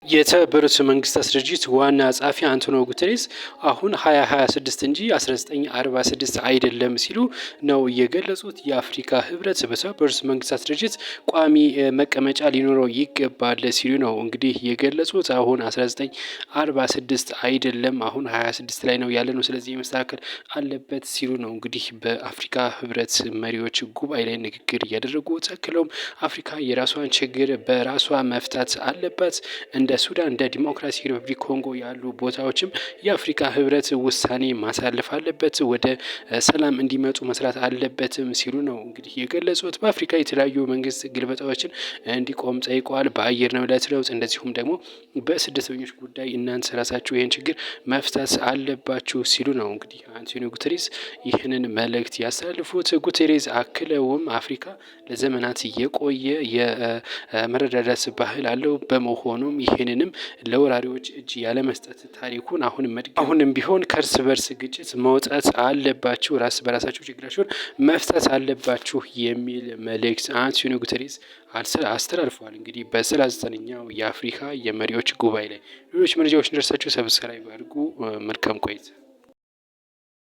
የተባበሩት መንግስታት ድርጅት ዋና ጸሐፊ አንቶኒዮ ጉተሬስ አሁን 2026 እንጂ 1946 አይደለም ሲሉ ነው የገለጹት። የአፍሪካ ህብረት በተባበሩት መንግስታት ድርጅት ቋሚ መቀመጫ ሊኖረው ይገባል ሲሉ ነው እንግዲህ የገለጹት። አሁን 1946 አይደለም፣ አሁን 26 ላይ ነው ያለ ነው። ስለዚህ መስተካከል አለበት ሲሉ ነው እንግዲህ በአፍሪካ ህብረት መሪዎች ጉባኤ ላይ ንግግር እያደረጉ። አክለውም አፍሪካ የራሷን ችግር በራሷ መፍታት አለባት፣ እንደ ሱዳን፣ እንደ ዲሞክራሲ ሪፐብሊክ ኮንጎ ያሉ ቦታዎችም የአፍሪካ ህብረት ውሳኔ ማሳለፍ አለበት፣ ወደ ሰላም እንዲመጡ መስራት አለበትም ሲሉ ነው እንግዲህ የገለጹት። በአፍሪካ የተለያዩ መንግስት ግልበጣዎችን እንዲቆም ጠይቀዋል። በአየር ንብረት ለውጥ እንደዚሁም ደግሞ በስደተኞች ጉዳይ እናንተ ራሳችሁ ይህን ችግር መፍታት አለባችሁ ሲሉ ነው እንግዲህ አንቶኒዮ ጉተሬስ ይህንን መልእክት ያስተላልፉት። ጉተሬስ አክለውም አፍሪካ ለዘመናት የቆየ የመረዳዳት ባህል አለው፣ በመሆኑም ይህንንም ለወራሪዎች እጅ ያለመስጠት ታሪኩን አሁንም ቢሆን ከእርስ በርስ ግጭት መውጣት አለባችሁ፣ ራስ በራሳችሁ ችግራችሁን መፍታት አለባችሁ የሚል መልእክት አንቶኒዮ ጉተሬስ አስተላልፈዋል። እንግዲህ በ39ኛው የአፍሪካ የመሪዎች ጉባኤ ላይ ሌሎች መረጃዎች እንደርሳችሁ subscribe አድርጉ። መልካም ቆይታ።